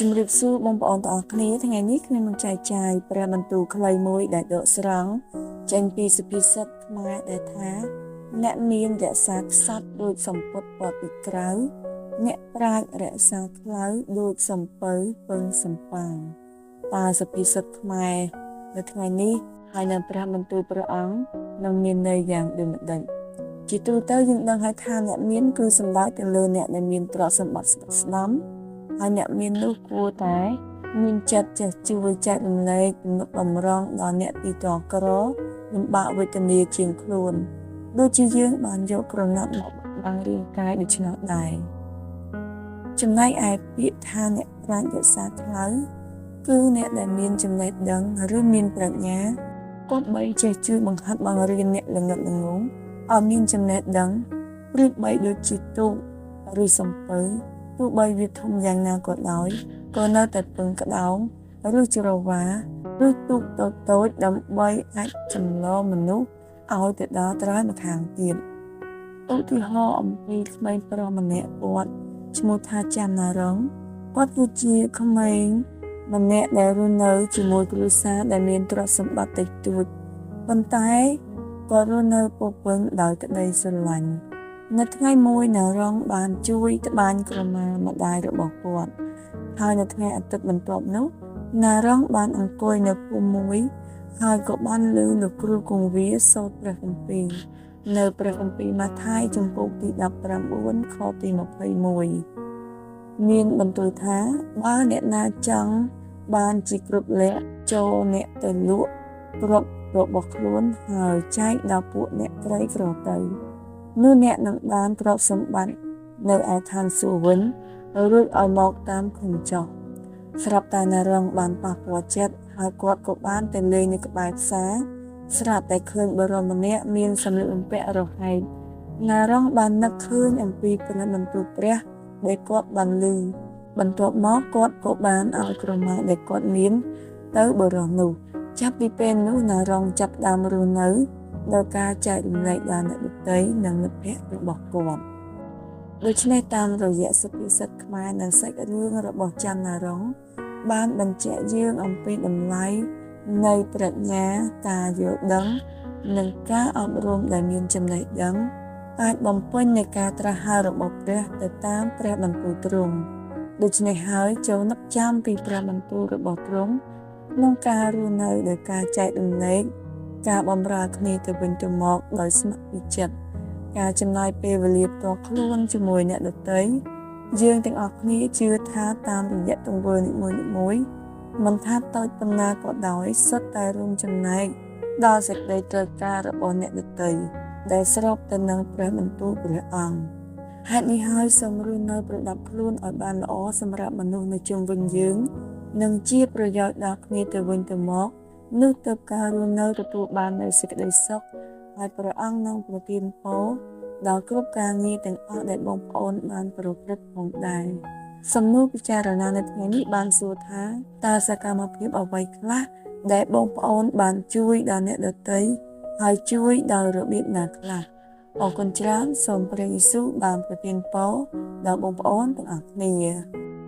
ជំរាបសួរបងប្អូនទាំងអស់គ្នាថ្ងៃនេះខ្ញុំនឹងចែកចាយព្រះបន្ទូលខ្លីមួយដែលដកស្រង់ចេញពីសុភាសិតខ្មែរដែលថាអ្នកមានរក្សាខ្សត់ដូចសំពត់ពណ៌ពីក្រៅអ្នកប្រាជ្ញរក្សាខ្លៅដូចសំពៅពឹងសំប៉ាងតើសុភាសិតខ្មែរនៅថ្ងៃនេះហើយនឹងព្រះបន្ទូលព្រះអង្គនឹងមានន័យយ៉ាងដូចម្តេចជាទូទៅយើងដឹងហើយថាអ្នកមានគឺសំដៅទៅលើអ្នកដែលមានទ្រព្យសម្បត្តិស្ដុកស្ដំហើយអ្នកមាននោះគួរតែមានចិត្តចេះជួយចែករំលែកទំនុកបំរុងដល់អ្នកទីតក្រលំបាកវេទនាជាងខ្លួនដូចជាយើងបានយកក្រណាត់មកបាំងរាងកាយដូច្នោះដែរចំណែកឯពាក្យថាអ្នកប្រាជ្ញរក្សាខ្លៅគឺអ្នកដែលមានចំណេះដឹងឬមានប្រាជ្ញាគប្បីចេះជួយបង្ហាត់បង្រៀនអ្នកល្ងឹតល្ងងឲ្យមានចំណេះដឹងប្រៀបបីដូចជាទូកឬសំពៅទោះបីវាធំយ៉ាងណាក៏ដោយក៏នៅតែពឹងក្តោងឬច្រវាឬទូកតូចៗដើម្បីអាចចម្លងមនុស្សឲ្យទៅដល់ត្រើយម្ខាងទៀតឧទាហរណ៍អំពីក្មេងប្រុសម្នាក់គាត់ឈ្មោះថាចាន់ណារងគាត់គឺជាក្មេងម្នាក់ដែលរស់នៅជាមួយគ្រួសារដែលមានទ្រព្យសម្បត្តិតិចតួចប៉ុន្តែគាត់រស់នៅពោពេញដោយក្តីស្រឡាញ់នៅថ្ងៃមួយណារងបានជួយត្បាញក្រមាម្ដាយរបស់គាត់ហើយនៅថ្ងៃអាទិត្យបន្ទាប់នោះណារងបានអង្គុយនៅភូមិមួយហើយក៏បានឮលោកគ្រូគង្វាសូត្រព្រះគម្ពីរនៅព្រះគម្ពីរម៉ាថាយជំពូកទី19ខទី21មានបន្ទូលថាបើអ្នកណាចង់បានជាគ្រប់លក្ខចូលអ្នកទៅលក់ទ្រព្យរបស់ខ្លួនហើយចែកដល់ពួកអ្នកក្រីក្រទៅនោះអ្នកនឹងបានទ្រព្យសម្បត្តិនៅឯឋានសួគ៌វិញរួចឲ្យមកតាមខ្ញុំចុះស្រាប់តែណារងបានប៉ះពាល់ចិត្តហើយគាត់ក៏បានទៅលេងនៅក្បែរផ្សារស្រាប់តែឃើញបុរសម្នាក់មានសម្លៀកបំពាក់រហែកណារងបាននឹកឃើញអំពីព្រះបន្ទូលព្រះដែលគាត់បានឮបន្ទាប់មកគាត់ក៏បានឲ្យក្រមាដែលគាត់មានទៅបុរសនោះចាប់ពីពេលនោះណារងចាប់ដើមរស់នៅដោយការចែករំលែកដល់អ្នកដទៃនិងមិត្តភក្តិរបស់គាត់ដូច្នេះតាមរយៈសុភាសិតខ្មែរនិងសាច់រឿងរបស់ចាន់ណារងបានបញ្ជាក់យើងអំពីតម្លៃនៃប្រាជ្ញាការយល់ដឹងនិងការអប់រំដែលមានចំណេះដឹងអាចបំពេញនៃការត្រាស់ហៅរបស់ព្រះទៅតាមព្រះបន្ទូលទ្រង់ដូច្នេះហើយចូលនឹកចាំពីព្រះបន្ទូលរបស់ទ្រង់ក្នុងការរស់នៅដោយការចែករំលែកការបម្រើគ្នាទៅវិញទៅមកដោយស្ម័គ្រពីចិត្តការចំណាយពេលវេលាផ្ទាល់ខ្លួនជាមួយអ្នកដទៃយើងទាំងអស់គ្នាជឿថាតាមរយៈទង្វើនីមួយៗមិនថាតូចប៉ុណ្ណាក៏ដោយសុទ្ធតែរួមចំណែកដល់សេចក្តីត្រូវការរបស់អ្នកដទៃដែលស្របទៅនឹងព្រះបន្ទូលព្រះអង្គហេតុនេះហើយសូមរស់នៅប្រដាប់ខ្លួនឲ្យបានល្អសម្រាប់មនុស្សនៅជុំវិញយើងនិងជាប្រយោជន៍ដល់គ្នាទៅវិញទៅមកនោះទើបការរស់នៅទទួលបាននូវសេចក្តីសុខហើយព្រះអង្គនឹងប្រទានពរដល់គ្រប់ការងារទាំងអស់ដែលបងប្អូនបានប្រព្រឹត្តផងដែរសំណួរពិចារណានៅថ្ងៃនេះបានសួរថាតើសកម្មភាពអ្វីខ្លះដែលបងប្អូនបានជួយដល់អ្នកដទៃហើយជួយដោយរបៀបណាខ្លះអរគុណច្រើនសូមព្រះយេស៊ូវបានប្រទានពរដល់បងប្អូនទាំងអស់គ្នា។